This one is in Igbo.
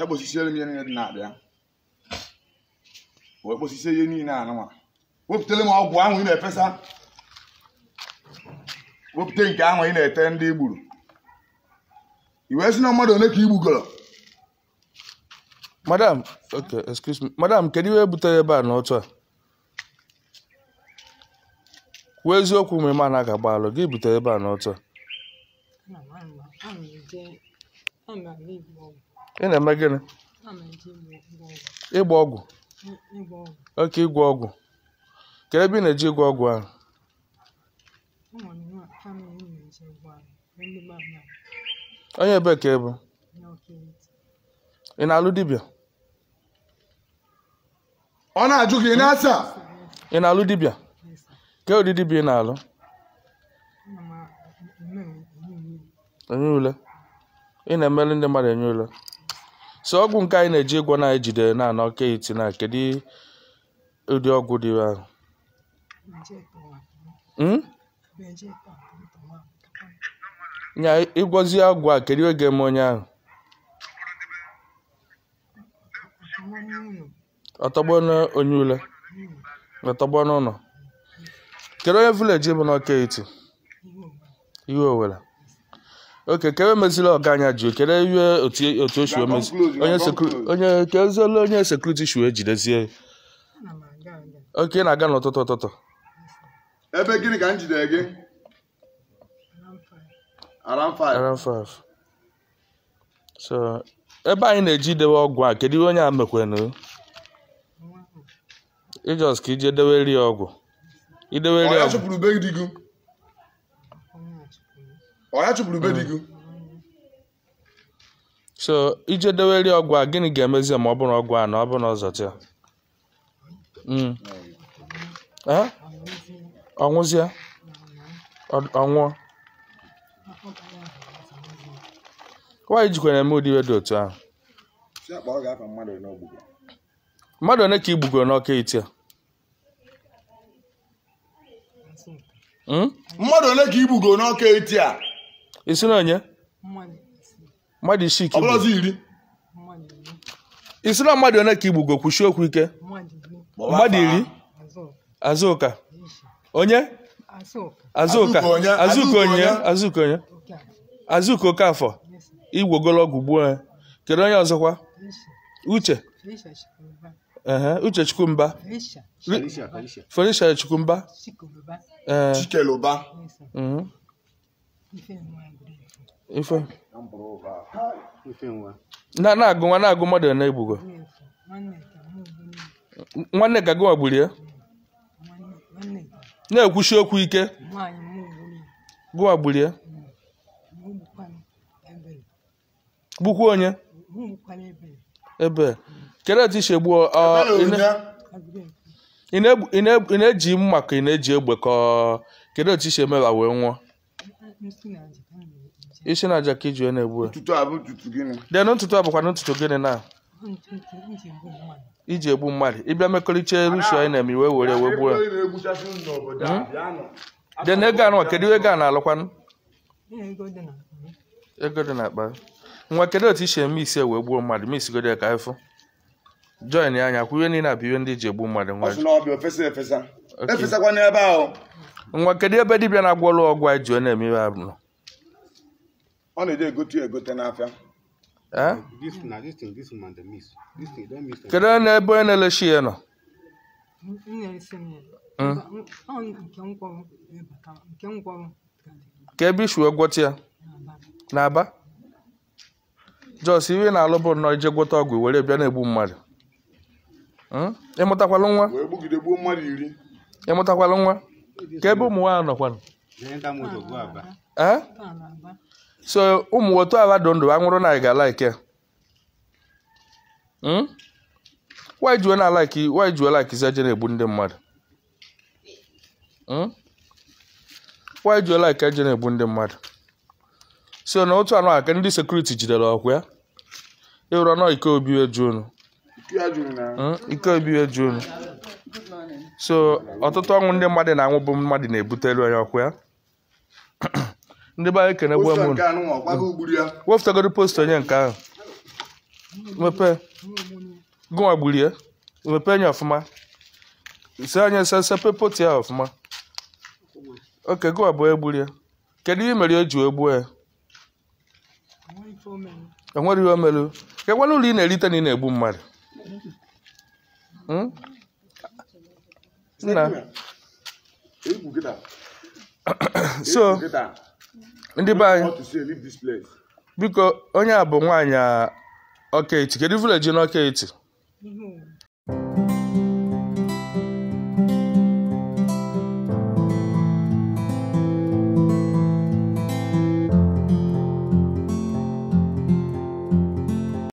Ya kposisiere m ihe niile dị na-akpa ya. Wee kposisie ihe niile anụnwa. Wepụtara m ọgwụ ahụ ị na-efesa. Wepụta nke ahụ ị na-ete ndị i gburu. I wee sị na mmadụ ole ka i gbugoro? Madam, okay, excuse me. Madam, kedu ihe butere ebe a n'otu a? Kwuo eziokwu ma ị ma na a ga-agba alụ gị butere ebe a n'otu a. Ị na-eme gịnị? Ịgba ọgwụ. Okay, ịgwọ ọgwụ. Kedu ebe ị na-eji ịgwọ ọgwụ ahụ? Onye ebe ka ị bụ? Ị na-alụ dibịa? Ọ na-ajụ gị na-asa. Ị na-alụ dibịa? Ke ụdị dibịa ị na-alụ? Enye ule. Ị na-emelu ndị mmadụ enye ule. So ọgwụ nke anyị na-eji ịgwọ na ejidere na anọ ke iti na kedu ụdị ọgwụ dị ahụ? Nya ịgwọzi ọgwụ a kedu oge eme onye ahụ? Ọtọgbọ n'onye ule. Ọtọgbọ n'ụlọ. Kedu onye vileji bụ n'Ọka Eti? Ihe Owere. Oke, kedu emezila ọga anya ji kedu ihe otu o si emezi onye kezielu onye sekuriti si wee jidezie? Oke, ị na-aga n'ụtụtụ ụtụtụ. Ebe gịnị ka m jidere gị? Around 5. Around 5. So ebe anyị na-eji dewe ọgwụ a kedu ihe onye a mekwenụ? Ijos ka ije dewe ri ọgwụ. Idewe ri Ọ ya ọgwụ. chụpụrụ be di gị? Ọ ya chụpụrụ be di gị? So ije dewe ri ọgwụ a gịnị ga-emezi ma ọ bụrụ ọgwụ a na ọ bụrụ na ọ zọta ya? Ọ nwụzie? Ọ nwụọ? Nwaanyị jikwara eme ụdị iwe dị otu ahụ. Mmadụ ole ka i gbugoro n'Ọka Eti a? Mmadụ ole ka i gbugoro n'Ọka Eti a? Ị sị na onye? Mmadụ isii ka Ọ bụrụzi iri. Ị sị na mmadụ ole ka i gbugo? Kwuchie okwu ike. Mmadụ iri? Azụka. Onye? Azụka. Azụka onye? Azụka onye? Azụka Okafọ. Igwogolo ọgwụ gbuo ya. Kedu onye ọzọkwa? Uche. Uche Chukwumba. Felicia Chukwumba. Chikeluba. Ife. Na-agụ nwa na-agụ mmadụ na egbugo. Nwanne ka gụwa gburu ya. Na-ekwuchi okwu ike. Gụwa gburu ya. Gbukwa onye? Ebe. Kedu otu isi egbu? Ị na-eji mma ka ị na-eji egbe ka kedu otu isi emeba wee nwụọ? Isi na aja ka iji wee na-egbu ya. Den ntutu a bụkwa ntutu gịnị na? Iji egbu mmadụ. Ịbịa mekọrịcha erushi anyị na-eme iwe were wee gbuo ya. Den ego anụ kedu ego a na-alụkwanụ? Ego dị n'akpa. Nwa kedu otu isi eme isi wee gbuo mmadụ? Ma isigodo ya ka ịfụ. Join ya anya kwụ ihe niile abụ ihe ndị ji egbu mmadụ. Nwa nwa kedu ebe dibịa na-agwọ ọlụ ọgwụ anyị ji na-eme ihe abụ? Ọ na-eje egote egote n'afịa. Kedu onye ebe onye na-eleshi ya nọ? Ka ebe isi wee gwọta ya? N'Aba? Jos ihe na-alụ bụ nnọọ ije gwọta ọgwụ were bịa na-egbu mmadụ. Ịmụtakwalụ nwa? Ịmụtakwalụ nwa? Ka ebe ụmụ nwaanyị nọkwanụ? So ụmụ otu ala dị ndụ anwụrụ na anyị ga-alaiki ya. Why do you na-alaiki why do you like eje na-egbu ndị mmadụ? Why do you like eje na-egbu ndị mmadụ? So na otu anụ aka ndị sekuriti jidere ọkwa ya. Ịhụrụ nọ ike obi eju unu. Ike obi eju unu. So ọtụtụ ọnwụ ndị mmadụ na-anwụ bụ mmadụ na-ebutere onye ọkwa ya. Ndị be anyị ekenegbu m unu. Wepụtagoro post onye nke ahụ. Mepee. Gụnwa gburie. Mepee anya ọfụma. Si anya sepe poti ya ọfụma. Oke, gụnwa bụ onye gburie. Kedu ihe mere o ji wee gbuo ya? Enwere ihe o mere. Kekwana ụlọ ị na-erite na ị na-egbu mmadụ? Hmm? Nna. Egwu kịta. So, Egwu kịta. ndị be anyị, What to say, leave this place. biko, onye a bụ nwaanyị Ọkaeti. Kedu village n'Ọkaeti?